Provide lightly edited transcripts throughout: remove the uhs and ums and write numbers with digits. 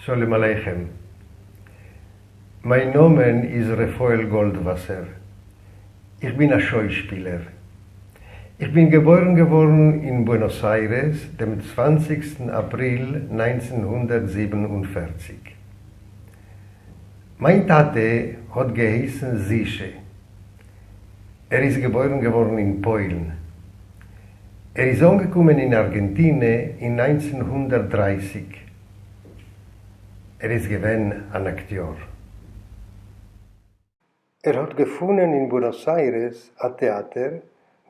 שלום עליכם. מיין נאמען איז רפאל גאלדוואסער. איך בין א שוישפילער. איך בין געבוירן געווארן אין בוענאס איירעס דעם צוואנציגסטן אפריל 1947. מיין טאטע האט געהייסן זישע. ער איז געבוירן געווארן אין פוילן. ער איז אנגעקומען אין ארגענטינע אין 1930. ער איז געווען אן אקטיאר. ער האט געפונען אין בוענאס איירעס א טעאטער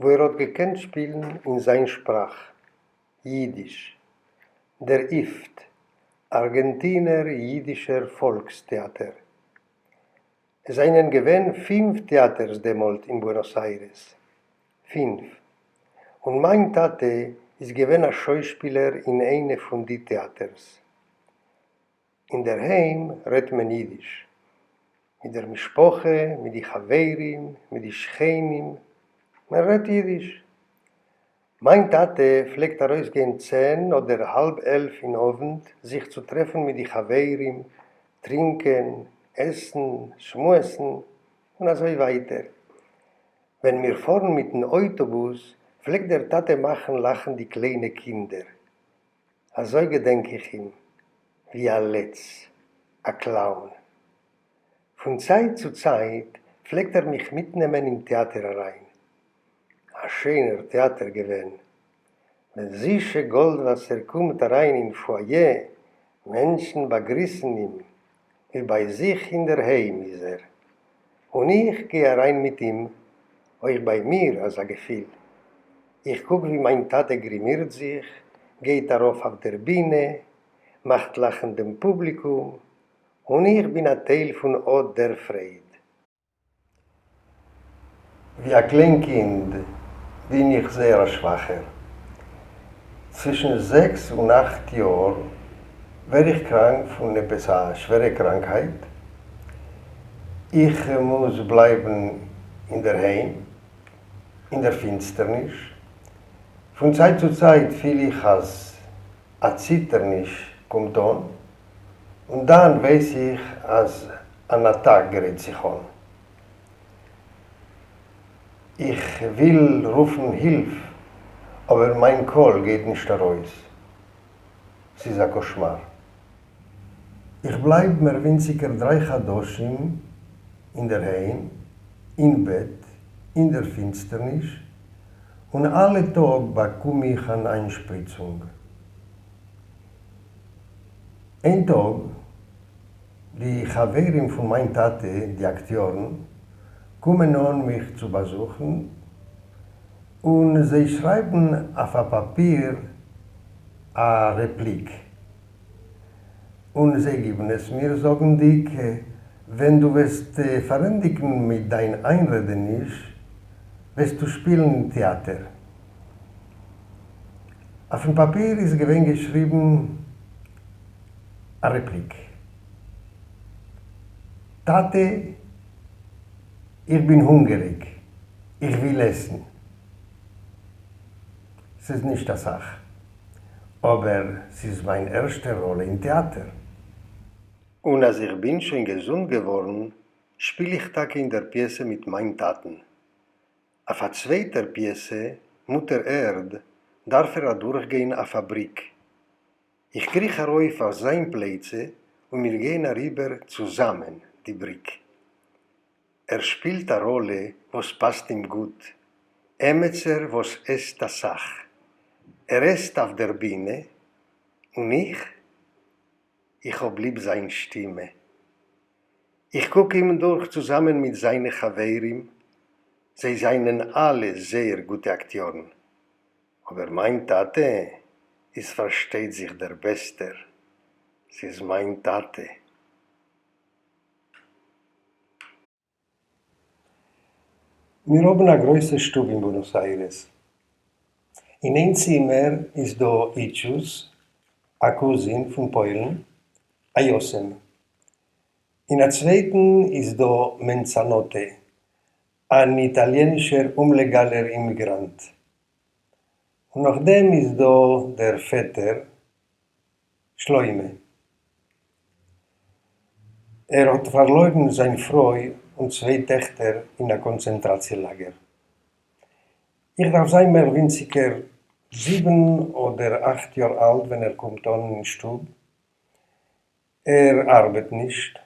וואו ער האט געקענט שפילן אין זיין שפראך, יידיש. דער איפט, ארגענטינער יידישער פאלקס-טעאטער. עס זענען געווען פינף טעאטערס דעמאלט אין בוענאס איירעס. פינף. און מיין טאטע איז געווען א שוישפילער אין איינע פון די טעאטערס. אין דער היים רעדט מען אידיש. מיט דער משפחה, מיט די חברים, מיט די שכנים. מען רעדט אידיש. מיין טאטע פלעגט ארויסגיין צען אדער האלב עלף אין אוונט זיך צו טרעפן מיט די חברים, טרינקען, עסן, שמועסן, און אזוי ווייטער. ווען מיר פארן מיטן אויטאבוס פלעגט דער טאטע מאכן לאכן די קליינע קינדער. אזוי געדענק איך אים, ווי א לץ, א קלאון. פון צייט צו צייט פלעגט ער מיך מיטנעמען אין טעאטער אריין. א שענער טעאטער געווען. ווען זישע גאלדוואסער קומט אריין אין פואיע, מענטשן באגריסן אים, ווי ביי זיך אינדערהיים איז ער. און איך גיי אריין מיט אים, אויך ביי מיר אזא געפיל. איך קוק ווי מיין טאטע גרימירט זיך, גייט ארויף אויף דער בינע, מאכט לאכן דעם פובליקום, און איך בין א טייל פון אט דער פרייד. ווי א קליין קינד בין איך זייער א שוואכער. צווישן זעקס און אכט יאר ווער איך קראנק פון עפעס א שווערע קראנקהייט. איך מוז בלייבן אינדערהיים אין דער פינסטערניש. פון צייט צו צייט פיל איך אז א ציטערניש קומט אן, און דאן ווייס איך אז אן אטאק גרייט זיך אן. איך וויל רופן הילף, אבער מיין קול גייט נישט ארויס. ס'איז א קאשמאר. איך בלייב מער ווינציגער דריי חדשים אינדערהיים, אין בעט, אין דער פינסטערניש, און אלע טאג באקום איך אן איינשפריצונג. איין טאג, די חברים פון מיין טאטע, די אקטיארן, קומען אן מיך צו באזוכן, און זיי שרייבן אויף א פאפיר א רעפליק, און זיי גיבן עס מיר זאגנדיג, ווען דו וועסט פארענדיגן מיט דיין איינרעדעניש, וועסטו שפילן אין טעאטער. אויפן פאפיר איז געווען געשריבן א רעפליק. טאטע, איך בין הונגעריג, איך וויל עסן. ס'איז נישט אסאך, אבער ס'איז מיין ערשטע ראלע אין טעאטער. און אז איך בין שוין געזונט געווארן, שפיל איך טאקע אין דער פיעסע מיט מיין טאטן. אויף א צווייטער פיעסע, מוטער ערד, דארף ער אדורכגיין א פאבריק. איך קריך ארויף אויף זיין פלייצע און מיר גייען אריבער צוזאמען די בריק. ער שפילט א ראלע וואס פאסט אים גוט, עמעצער וואס עסט אסאך. ער עסט אויף דער בינע, און איך? איך האב ליב זיין שטימע. איך קוק אים דורך צוזאמען מיט זיינע חברים, זיי זענען אלע זייער גוטע אקטיארן, אבער מיין טאטע איז פארשטייט זיך דער בעסטער, ס'איז מיין טאטע. מיר האבן א גרויסע שטוב אין בוענאס איירעס. אין איין צימער איז דא איטשוס, א קוזין פון פוילן, א יתום. אין א צווייטן איז דא מענצאנאטע, אן איטאליענישער אומלעגאלער אימיגראנט. און נאכדעם איז דא דער פעטער שלמה. ער האט פארלוירן זיין פרוי און צוויי טעכטער אין א קאנצענטראציע לאגער. איך דארף זיין מער ווינציגער זיבן אדער אכט יאר אלט ווען ער קומט אן אין שטוב. ער ארבעט נישט,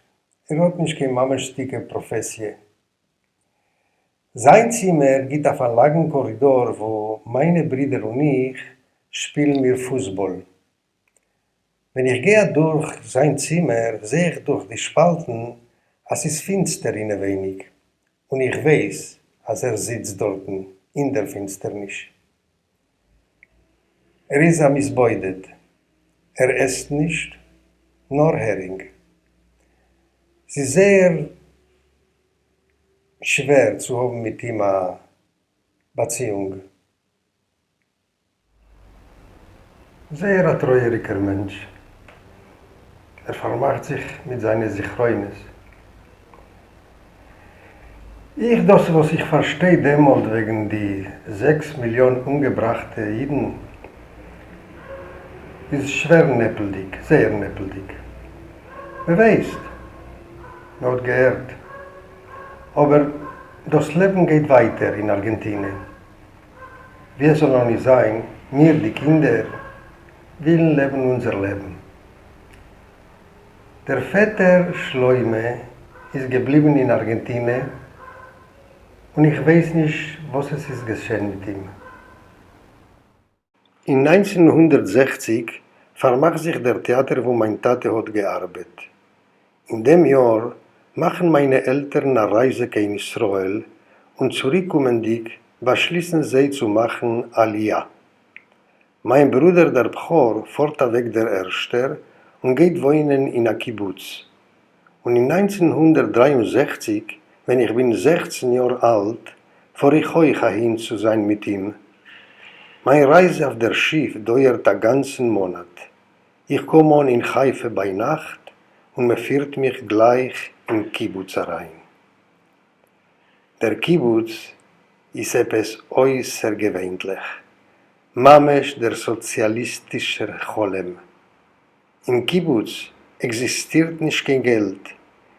ער האט נישט קיין ממשות'דיגע פראפעסיע. זיין צימער גיט אויף א לאנגן קארידאר וואו מיינע ברידער און איך שפילן מיר פוסבאל. ווען איך גיי אדורך זיין צימער זעה איך דורך די שפאלטן אז ס'איז פינסטער אינעווייניג, און איך ווייס אז ער זיצט דארטן אין דער פינסטערניש. ער איז א מתבודד, ער עסט נישט, נאר הערינג. ס'איז זייער שווער צו האבן מיט אים א באציאונג. זייער א טרויעריגער מענטש, ער פארמאכט זיך מיט זיינע זכרונות. איך דאס וואס איך פארשטיי דעמאלט וועגן די זעקס מיליאן אומגעבראכטע אידן איז שווער נעפלדיג, זייער נעפלדיג. מ'ווייסט, מ'האט געהערט, אבער דאס לעבן גייט ווייטער אין ארגענטינע. ווי עס זאל נאר נישט זיין, מיר די קינדער ווילן לעבן אונזער לעבן. דער פעטער שלמה איז געבליבן אין ארגענטינע און איך ווייס נישט וואס עס איז געשען מיט אים. אין 1960 פארמאכט זיך דער טעאטער וואו מיין טאטע האט געארבעט. אין דעם יאר מאכן מיינע עלטערן א רייזע קיין ישראל און צוריקקומענדיג באשליסן זיי צו מאכן עליה. מיין ברודער דער בכור פארט אוועק דער ערשטער און גייט וואוינען אין א קיבוץ. און אין 1963 ווען איך בין זעכצן יאר אלט פאר איך אויך אהין צו זיין מיט אים. מיין רייזע אויף דער שיף דויערט א גאנצן מאנאט. איך קום אן אין חיפה ביינאכט און מען פירט מיך גלייך אין קיבוץ אריין. דער קיבוץ איז עפעס אויסערגעווענליך, ממש דער סאציאליסטישער חלום. אין קיבוץ עקזיסטירט נישט קיין געלט,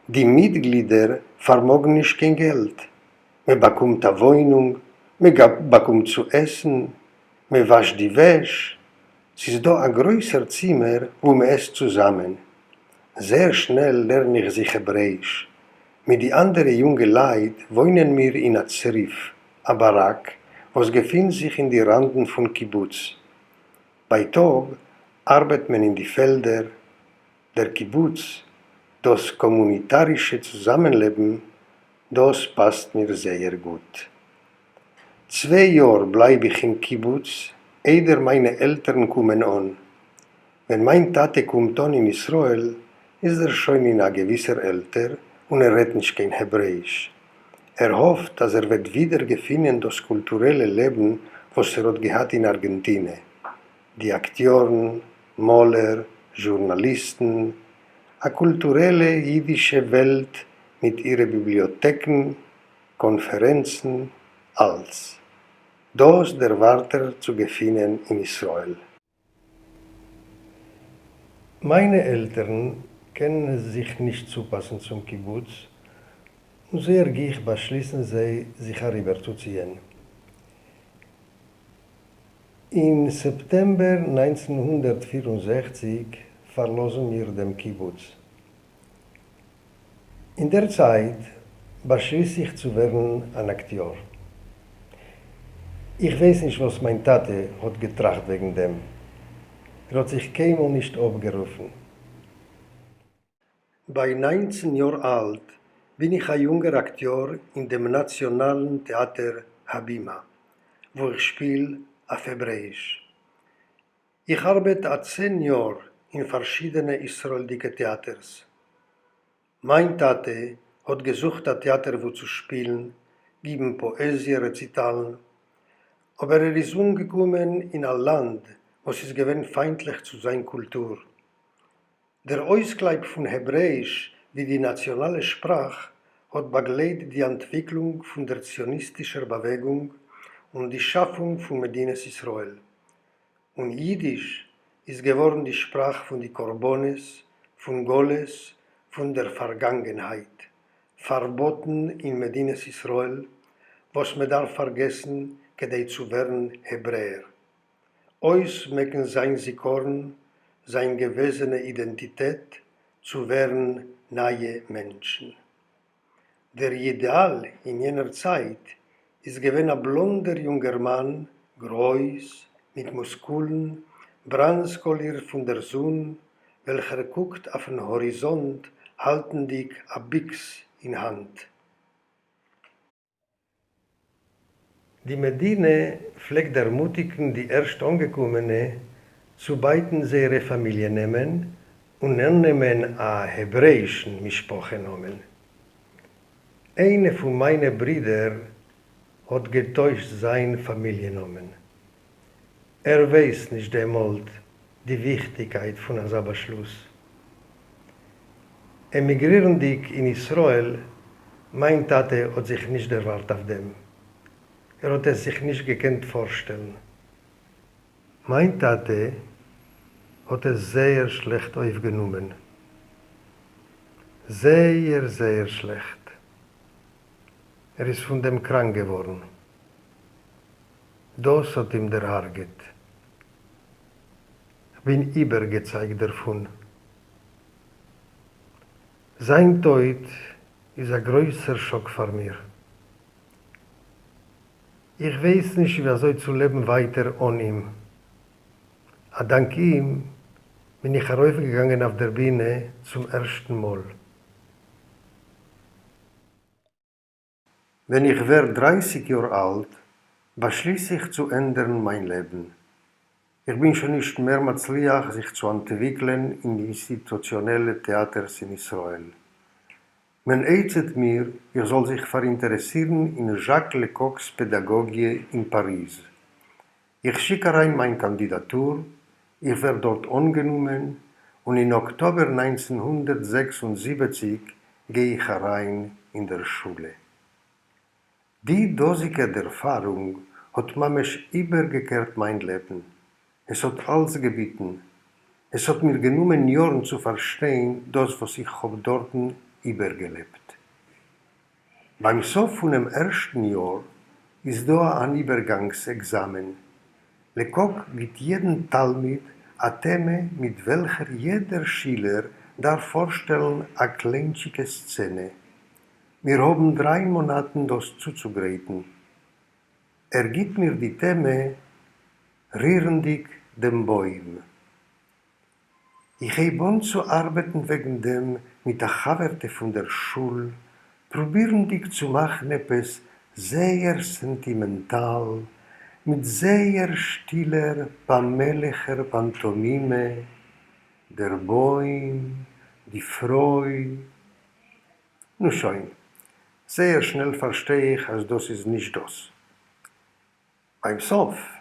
די מיטגלידער פארמאגן נישט קיין געלט, מען באקומט א וואוינונג, מען באקומט צו עסן, מען וואשט די וועש, ס'איז דא א גרויסער צימער וואו מען עסט צוזאמען. זייער שנעל לערן איך זיך העברעאיש. מיט די אנדערע יונגע לייט וואוינען מיר אין א צריף, א באראק, וואס געפינט זיך אין די ראנדן פון קיבוץ. בייטאג ארבעט מען אין די פעלדער. דער קיבוץ, דאס קאמוניטארישע צוזאמענלעבן, דאס פאסט מיר זייער גוט. צוויי יאר בלייב איך אין קיבוץ איידער מיינע עלטערן קומען אן. ווען מיין טאטע קומט אן אין ישראל איז ער שוין אין א געוויסער עלטער און ער רעדט נישט קיין העברעאיש. ער האפט אז ער וועט ווידער געפינען דאס קולטורעלע לעבן וואס ער האט געהאט אין ארגענטינע. די אקטיארן, מאלער, זשורנאליסטן, א קולטורעלע אידישע וועלט מיט אירע ביבליאטעקן, קאנפערענצן, אלץ דאס דערווארט ער צו געפינען אין ישראל. מיינע עלטערן קענען זיך נישט צופאסן צום קיבוץ, און זייער גיך באשליסן זיי זיך אריבערצוציען. אין סעפטעמבער 1964 פארלאזן מיר דעם קיבוץ. אין דער צייט באשליס איך צו ווערן אן אקטיאר. איך ווייס נישט וואס מיין טאטע האט געטראכט וועגן דעם, ער האט זיך קיינמאל נישט אפגערופן. ביי ניינצן יאר אלט בין איך א יונגער אקטיאר אין דעם נאציאנאלן טעאטער הבימה, וואו איך שפיל אויף העברעאיש. איך ארבעט א צען יאר אין פארשידענע ישראל'דיגע טעאטערס. מיין טאטע האט געזוכט א טעאטער וואו צו שפילן, גיבן פאעזיע רעציטאלן, אבער ער איז אנגעקומען אין א לאנד וואס איז געווען פיינטליך צו זיין קולטור. דער אויסקלייב פון העברעאיש ווי די נאציאנאלע שפראך האט באגלייט די אנטוויקלונג פון דער ציוניסטישער באוועגונג און די שאפונג פון מדינת ישראל. און יידיש איז געווארן די שפראך פון די קרבנות, פון גלות, פֿון דער פֿאַרגאַנגענהייט, פֿאַרבאָטן אין מדינת-ישׂראל, וואָס מע דאַרף פֿאַרגעסן כּדי צו ווערן העברעער. אויסמעקן זײַן זכּרון, זײַן געוועזענע אידענטיטעט, צו ווערן נײַע מענטשן. דער אידעאַל אין יענער צײַט איז געווען אַ בלאָנדער יונגערמאַן, גרויס, מיט מוסקלען, בראָנז-קאָלירט פֿון דער זון, וועלכער קוקט אויפֿן האָריזאָנט האַלטנדיק אַ ביקס אין האַנט. די מדינה פֿלעגט דערמוטיקן די ערשט-אָנגעקומענע צו בײַטן זייערע פֿאַמיליע-נעמען און אָננעמען אַ העברעיִשן משפּחה-נאָמען. איינע פֿון מײַנע ברידער האָט געטוישט זײַן פֿאַמיליע-נאָמען. ער ווייסט נישט דעמאָלט די וויכטיקייט פֿון אַזאַ באַשלוס. עמיגרירנדיק אין ישראל, מיין טאטע האט זיך נישט דערווארט אויף דעם. ער האט עס זיך נישט געקענט פארשטעלן. מיין טאטע האט עס זייער שלעכט אויפגענומען. זייער זייער שלעכט. ער איז פון דעם קראנק געווארן. דאס האט אים דערהרגעט. כ'בין איבערגעצייגט דערפון. זיין טויט איז א גרויסער שאק פאר מיר. איך ווייס נישט ווי אזוי צו לעבן ווייטער אן אים. א דאנק אים בין איך ארויפגעגאנגען אויף דער בינע צום ערשטן מאל. ווען איך ווער דרייסיג יאר אלט באשליס איך צו ענדערן מיין לעבן. איך בין שוין נישט מער מצליח זיך צו אנטוויקלען אין די אינסטיטוציאנעלע טעאטערס אין ישראל. מען עצה'ט מיר איך זאל זיך פאראינטערעסירן אין זשאק לעקאק'ס פעדאגאגיע אין פאריז. איך שיק אריין מיין קאנדידאטור, איך ווער דארט אנגענומען, און אין אקטאבער 1976 גיי איך אריין אין דער שולע. די דאזיגע דערפארונג האט ממש איבערגעקערט מיין לעבן. עס האט אלץ געביטן. עס האט מיר גענומען יארן צו פארשטיין דאס וואס איך האב דארטן איבערגעלעבט. ביים סוף פונעם ערשטן יאר איז דא אן איבערגאנגס-עקזאמען. לעקאק גיט יעדן תלמיד א טעמע מיט וועלכער יעדער שילער דארף פארשטעלן א קליינטשיקע סצענע. מיר האבן דריי מאנאטן דאס צוצוגרייטן. ער גיט מיר די טעמע רירנדיק דעם בוים. איך הייב אן צו ארבעטן וועגן דעם מיט א חבר'טע פון דער שול, פרובירנדיג צו מאכן עפעס זייער סענטימענטאל, מיט זייער שטילער פאמעליכער פאנטאמימע, דער בוים, די פרוי. נו שוין, זייער שנעל פארשטיי איך אז דאס איז נישט דאס. ביים סוף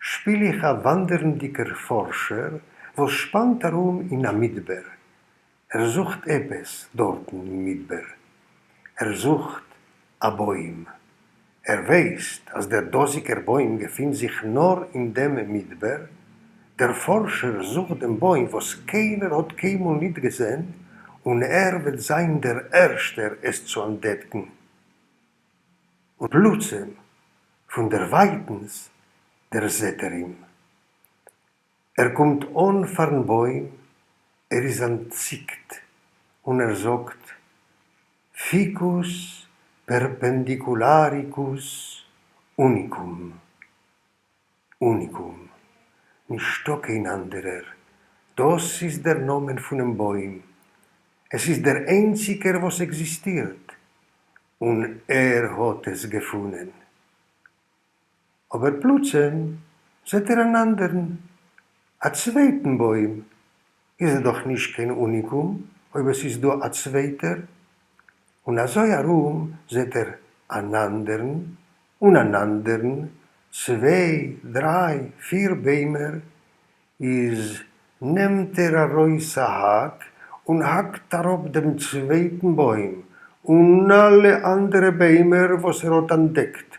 שפיל איך א וואנדערנדיקער פארשער וואס שפאנט ארום אין א מדבר. ער זוכט עפעס דארטן אין מדבר. ער זוכט א בוים. ער ווייסט אז דער דאזיקער בוים געפינט זיך נאר אין דעם מדבר. דער פארשער זוכט דעם בוים וואס קיינער האט קיינמאל ניט געזען, און ער וועט זיין דער ערשטער עס צו אנטדעקן. און פּלוצעם, פֿון דער ווײַטנס, דערזעט ער אים. ער קומט אָן פֿאַרן בוים, ער איז אַנטציקט און ער זאָגט, פֿיקוס פּערפּענדיקולאַריקוס אוניקום. אוניקום. נישטא קיין אנדערער. דאס איז דער נאמען פונעם בוים. עס איז דער איינציגער וואס עקזיסטירט. און ער האט עס געפונען. אבער פלוצעם זעט ער אן אנדערן, א צווייטן בוים. איז ער דאך נישט קיין אוניקום אויב עס איז דא א צווייטער. און אזוי ארום זעט ער אן אנדערן און אן אנדערן, צוויי, דריי, פיר ביימער, איז נעמט ער ארויס א האק און האקט אראפ דעם צווייטן בוים און אלע אנדערע ביימער וואס ער האט אנטדעקט,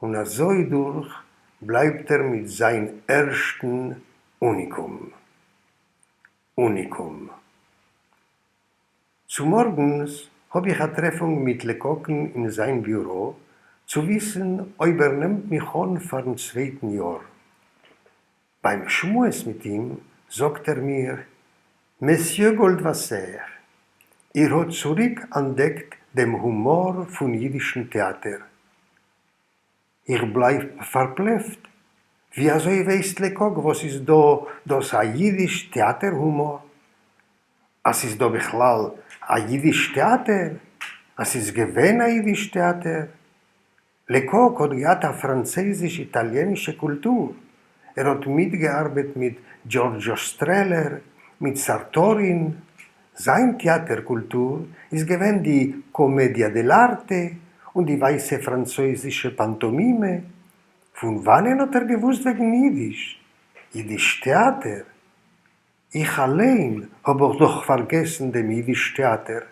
און אזוי דורך בלייבט ער מיט זיין ערשטן אוניקום. אוניקום. צומארגנס האב איך א טרעפונג מיט לעקאקן אין זיין ביורא צו וויסן אויב ער נעמט מיך אן פארן צווייטן יאר. ביים שמועס מיט אים זאגט ער מיר, מעסיע גאלדוואסער, איר האט צוריק אנטדעקט דעם הומאר פון אידישן טעאטער. איך בלייב פארבלעפט, ווי אזוי ווייסט לעקאק וואס איז דא דאס א אידיש טעאטער הומאר? אז ס'איז דא בכלל א אידיש טעאטער? אז ס'איז געווען א אידיש טעאטער? לעקאק האט געהאט א פראנצויזיש-איטאליענישע קולטור, ער האט מיטגעארבעט מיט דזשארדזשא סטרעלער, מיט סארטארין, זיין טעאטער קולטור איז געווען די קאמעדיע דעלארטע און די ווייסע פראנצויזישע פאנטאמימע. פון וואנען האט ער געוואוסט וועגן אידיש? אידיש טעאטער? איך אליין האב אויך דאך פארגעסן דעם אידיש טעאטער.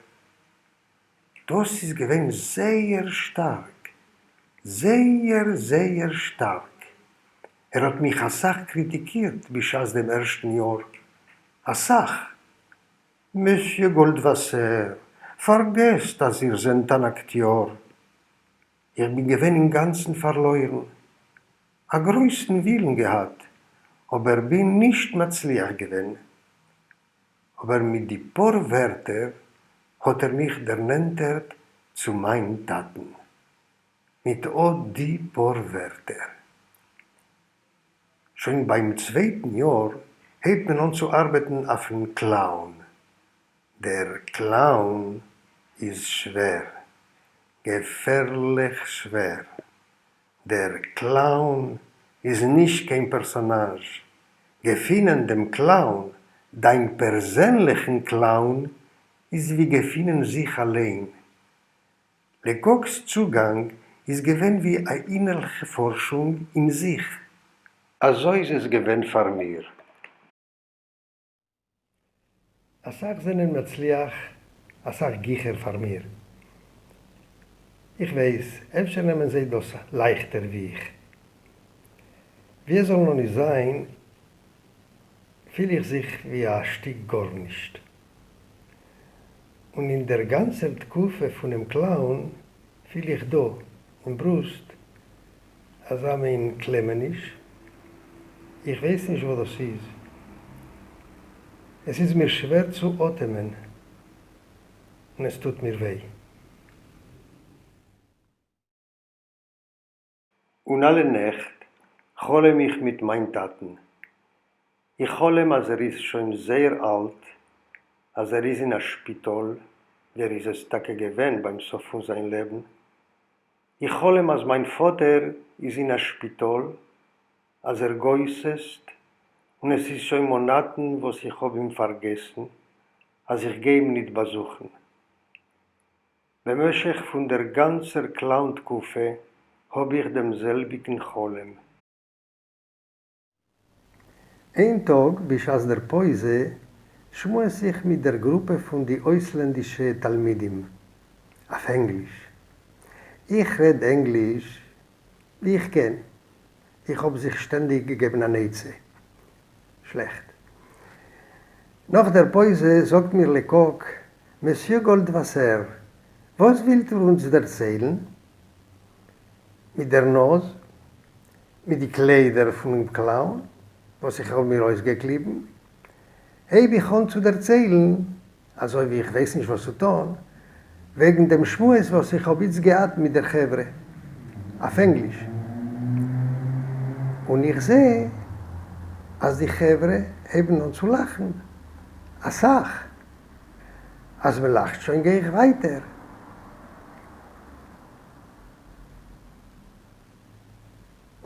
דאס איז געווען זייער שטארק, זייער זייער שטארק. ער האט מיך אסאך קריטיקירט בשעת דעם ערשטן יאר, אסאך. מעסיע גאלדוואסער, פארגעסט אז איר זענט אן אקטיאר. איך בין געווען אינגאנצן פארלוירן. א גרויסן ווילן געהאט, אבער בין נישט מצליח געווען. אבער מיט די פאר ווערטער האט ער מיך דערנענטערט צו מיין טאטן. מיט אט די פאר ווערטער. שוין ביים צווייטן יאר הייבט מען אן צו ארבעטן אויפן קלאון. דער קלאון איז שווער. געפערליך שווער. דער קלאון איז נישט קיין פערסאנאזש. געפינען דעם קלאון, דיין פערזענליכן קלאון, איז ווי געפינען זיך אליין. לעקאק'ס צוגאנג איז געווען ווי א אינערליכע פארשונג אין זיך. אזוי איז עס געווען פאר מיר. אסאך זענען מצליח אסאך גיכער פאר מיר. איך ווייס, אפשר נעמען זיי דאס לייכטער ווי איך. ווי עס זאל נאר נישט זיין, פיל איך זיך ווי א שטיק גארנישט. און אין דער גאנצער תקופה פונעם קלאון פיל איך דא אין ברוסט אזא מין קלעמעניש, איך ווייס נישט וואס דאס איז, עס איז מיר שווער צו אטעמען און עס טוט מיר וויי. און אלע נעכט חלום איך מיט מיין טאטן. איך חלום אז ער איז שוין זייער אלט, אז ער איז אין א שפיטאל, ווי ער איז עס טאקע געווען ביים סוף פון זיין לעבן. איך חלום אז מיין פאטער איז אין א שפיטאל, אז ער גוסס'ט, און עס איז שוין מאנאטן וואס איך האב אים פארגעסן, אז איך גיי אים ניט באזוכן. במשך פון דער גאנצער קלאון תקופה האב איך דעם זעלביגן חלום. איין טאג בשעת דער פויזע שמועס איך מיט דער גרופע פון די אויסלענדישע תלמידים אויף ענגליש. איך רעד ענגליש ווי איך קען, איך האב זיך שטענדיג געגעבן אן עצה. שלעכט. נאך דער פויזע זאגט מיר לעקאק, מעסיע גאלדוואסער, וואס ווילט איר אונז דערציילן? מיט דער נאז, מיט די קליידער פונעם קלאון וואס איך האב מיר אויסגעקליבן, הייב איך אן צו דערציילן, אזוי ווי איך ווייס נישט וואס צו טון, וועגן דעם שמועס וואס איך האב איצט געהאט מיט דער חברה, אויף ענגליש, און איך זע אז די חברה הייבן אן צו לאכן, אסאך. אז מען לאכט שוין גיי איך ווייטער.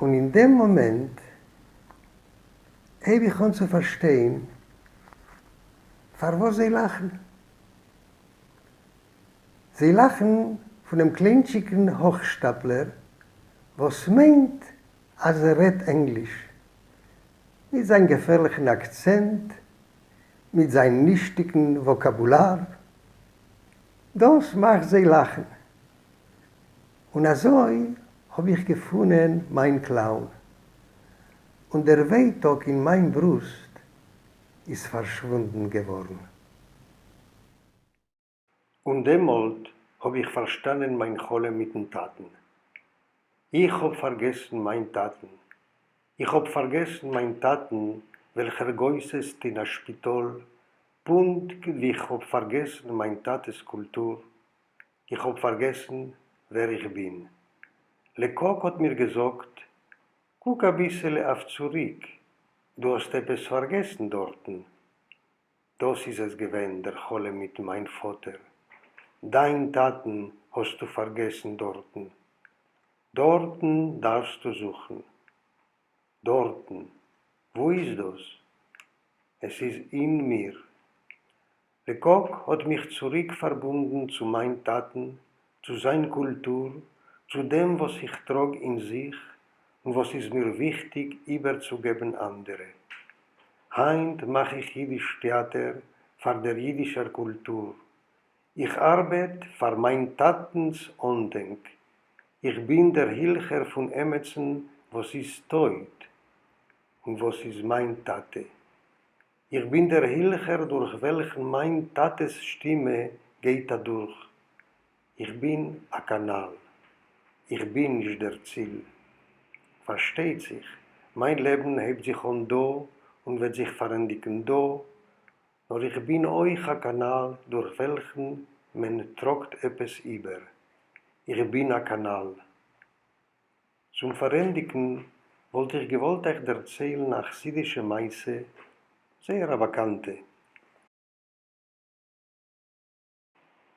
און אין דעם מאמענט הייב איך אן צו פארשטיין פארוואס זיי לאכן. זיי לאכן פונעם קליינטשיקן הויכשטאפלער וואס מיינט אז ער רעדט ענגליש, מיט זיין געפערליכן אקצענט, מיט זיין נישטיגן וואקאבולאר. דאס מאכט זיי לאכן. און אזוי האב איך געפונען מיין קלאון, און דער ווייטאג אין מיין ברוסט איז פארשוואונדן געווארן. און דעמאָלט האָב איך פֿאַרשטאַנען מײַן חלום מיטן טאַטן. איך האָב פֿאַרגעסן מײַן טאַטן. איך האָב פֿאַרגעסן מײַן טאַטן, וועלכער גוססט אין אַ שפּיטאָל, פּונקט ווי איך האָב פֿאַרגעסן מײַן טאַטעס קולטור. איך האָב פֿאַרגעסן ווער איך בין. לעקאָק האָט מיר געזאָגט, קוק אַ ביסעלע אויף צוריק, דו האָסט עפּעס פֿאַרגעסן דאָרטן. דאָס איז עס געווען דער חלום מיט מײַן פֿאָטער. דײַן טאַטן האָסטו פֿאַרגעסן דאָרטן. דאָרטן דאַרפֿסטו זוכן. דאָרטן. וווּ איז דאָס? עס איז אין מיר. לעקאָק האָט מיך צוריק פֿאַרבונדן צו מײַן טאַטן, צו זײַן קולטור, צו דעם וואָס איך טראָג אין זיך און וואָס איז מיר וויכטיק איבערצוגעבן אַנדערע. הײַנט מאַך איך ייִדיש טעאַטער פֿאַר דער ייִדישער קולטור. איך אַרבעט פֿאַר מײַן טאַטנס אָנדענק. איך בין דער הילכער פֿון עמעצן וואָס איז טויט און וואָס איז מײַן טאַטע. איך בין דער הילכער דורך וועלכן מיין טאטע'ס שטימע גייט אדורך. איך בין א קאנאל. איך בין נישט דער ציל. פארשטייט זיך, מיין לעבן הייבט זיך אן דא און וועט זיך פארענדיגן דא, נאר איך בין אויך א קאנאל דורך וועלכן מען טראגט עפעס איבער. איך בין א קאנאל. צום פארענדיגן וואלט איך געוואלט אייך דערציילן א חסידישע מעשה, זייער א באקאנטע.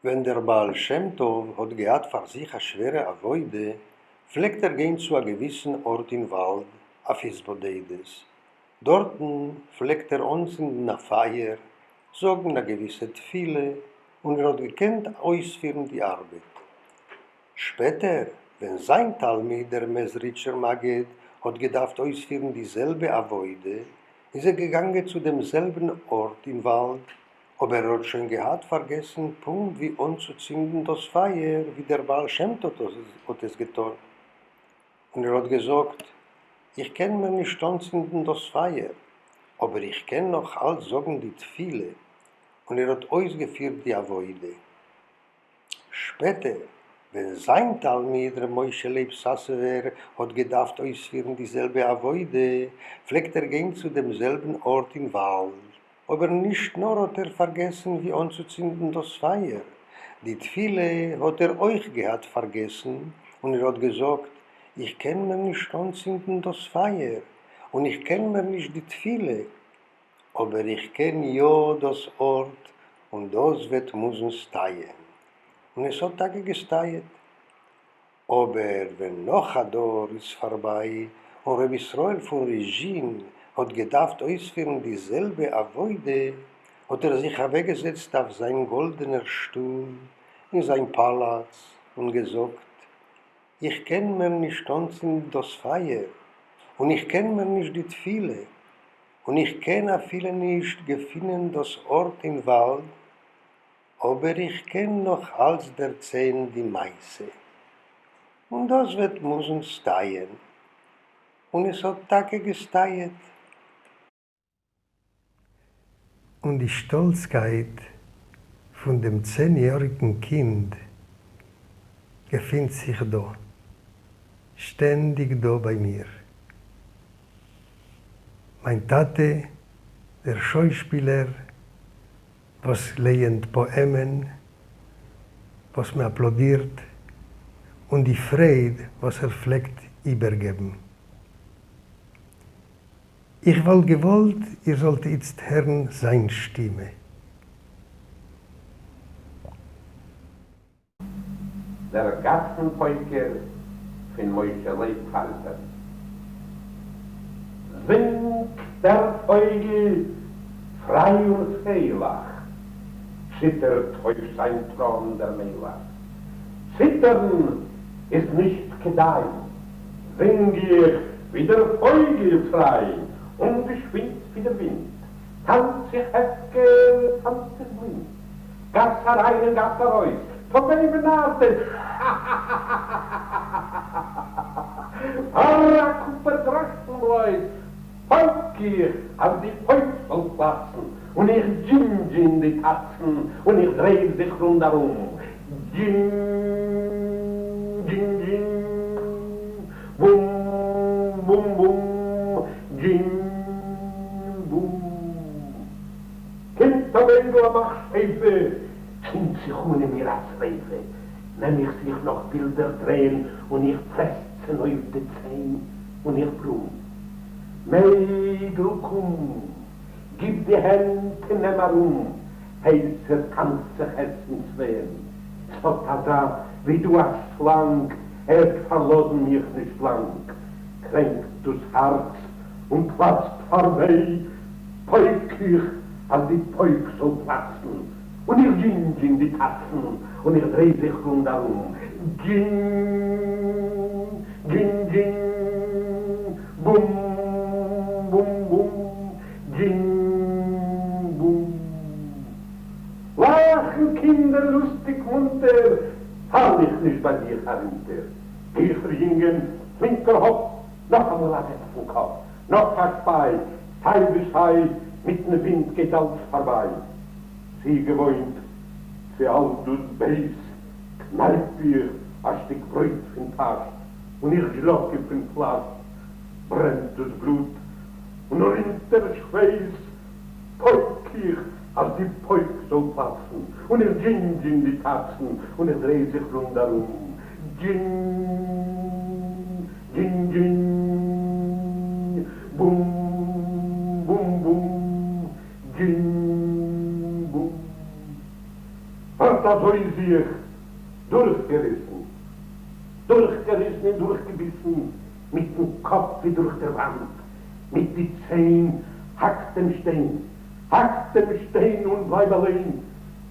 ווען דער בעל שם טוב האט געהאט פאר זיך א שווערע עבודה, פלעגט ער גיין צו א געוויסן ארט אין וואלד אויף התבודדות. דארטן פלעגט ער אנצינדן א פייער, זאגן א געוויסע תפילה, און ער האט געקענט אויספירן די ארבעט. שפעטער ווען זיין תלמיד דער מעזריטשער מגיד האט געדארפט אויספירן די זעלבע עבודה, איז ער געגאנגען צו דעם זעלבן ארט אין וואלד, אבער ער האט שוין געהאט פארגעסן פונקט ווי אנצוצינדן דאס פייער ווי דער בעל שם טוב האט עס געטאן, און ער האט געזאגט, איך קען מער נישט אנצינדן דאס פייער, אבער איך קען נאך אלץ זאגן די תפילה, און ער האט אויסגעפירט די עבודה. שפעטער ווען זיין תלמיד ר' משה לייב סאסובער האט געדארפט אויספירן די זעלבע עבודה, פלעגט ער גיין צו דעם זעלבן ארט אין וואלד, אבער נישט נאר האט ער פארגעסן ווי אנצוצינדן דאס פייער, די תפילה האט ער אויך געהאט פארגעסן, און ער האט געזאגט, איך קען מער נישט אנצינדן דאס פייער, און איך קען מער נישט די תפילה, אבער איך קען יא דאס ארט און דאס וועט מוזן סטייען. און עס האט טאקע געסטייעט. אבער ווען נאך א דור איז פארביי און ר' ישראל פון ריזשין האט געדארפט אויספירן די זעלבע עבודה, האט ער זיך אוועקגעזעצט אויף זיין גאלדענער שטול אין זיין פאלאץ און געזאגט, איך קען מער נישט אנצינדן דאס פייער, און איך קען מער נישט די תפילה, און איך קען אפילו נישט געפינען דאס ארט אין וואלד, אבער איך קען נאך אלץ דערציילן די מעשה, און דאס וועט מוזן סטייען, און עס האט טאקע געסטייעט. און די שטאלצקייט פון דעם צען יעריגן קינד געפינט זיך דא, שטענדיג דא ביי מיר. מיין טאטע דער שוישפילער וואס לייענט פאעמען וואס מען אפלאדירט, און די פרייד וואס ער פלעגט איבערגעבן. איך וואלט געוואלט איר זאלט איצט הערן זיין שטימע. דער גאַסן-פּויקער פֿון משה לייב האַלפּערן. זינגט דער פֿויגל פֿרײַ און פֿריילעך, ציטערט אויף זײַן טראָן דער מלך. ציטערן איז נישט כּדאַי, זינג איך ווי דער פֿויגל פֿרײַ און געשווינד ווי דער ווינט, טאַנץ איך הפֿקר, טאַנץ איך בלינד. גאַס אַרײַן און גאַס אַרױס, טאָ װעמען נאַרט עס? האַ-האַ-האַ-האַ-האַ-האַ! פֿאַר אַ קופּער גראָשן בלױז פּױק איך, אַז די פּױק זאָל פּלאַצן! און איך דזשינדזשין די טאצן און איך דריי זיך רונד ארום, דזשין דזשין דזשין, בום בום בום, דזשין בום. קומט א מיידל א מכשפה, צינדט זיך אן אין מיר א שריפה, נעם איך זיך נאך בילדער דרייען און איך פרעס צונויף די ציין און איך ברום, מיידל קום, גיב די הענט און נעם ארום, הייסער טאנץ זיך עסן צווייען, ס'האט אזא ווי דו א שלאנג, ער'ט פארלאזן מיך נישט לאנג, קרענקט דאס הארץ און פלאצט פאר וויי, פויק איך אז די פויק זאל פלאצן, און איך דזשינדזשין די טאצן, און איך דריי זיך רונד ארום, דזשין דזשין דזשין, בום בום בום, דזשין בום. לאכן קינדער לוסטיג מונטער, פאל איך נישט ביי זיך ארונטער, גיכער יונגען, פלינקער האפ, נאכאמאל א זעץ פון קאפ, נאך א שפיי, סיי ווי סיי, מיטן ווינט גייט אלץ פארביי. צוגעוואוינט צו אל דאס בייז, קנייפ איך א שטיק ברויט פון טאש, און איך זשלאקע פון פלאש, ברענט דאס בלוט און רינט דער שווייס, פויק איך אז די פויק זאל פלאצן, און איך דזשינדזשין די טאצן, און איך דריי זיך רונד ארום, דזשין דזשין דזשין, בום בום בום, דזשין בום. אט אזוי זיך דורכגעריסן, דורכגעריסן און דורכגעביסן, מיטן קאפ ווי דורך דער וואנט, מיט די ציין האק דעם שטיין, האק דעם שטיין און בלייב אליין,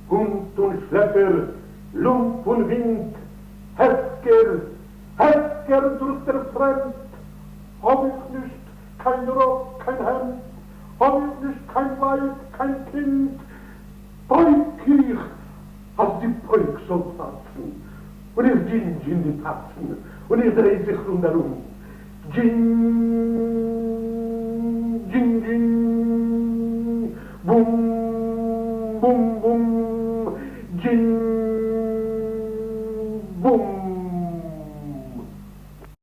הונט און שלעפער, לומפ און ווינט, הפקר, הפקר דורך דער פרעמד, האב איך נישט קיין ראק קיין העמד, האב איך נישט קיין ווייב קיין קינד, פויק איך אז די פויק זאל פלאצן, און איך דזשינדזשין די טאצן, און איך דריי זיך רונד ארום, דזשין דזשין דזשין, בום בום בום, דזשין.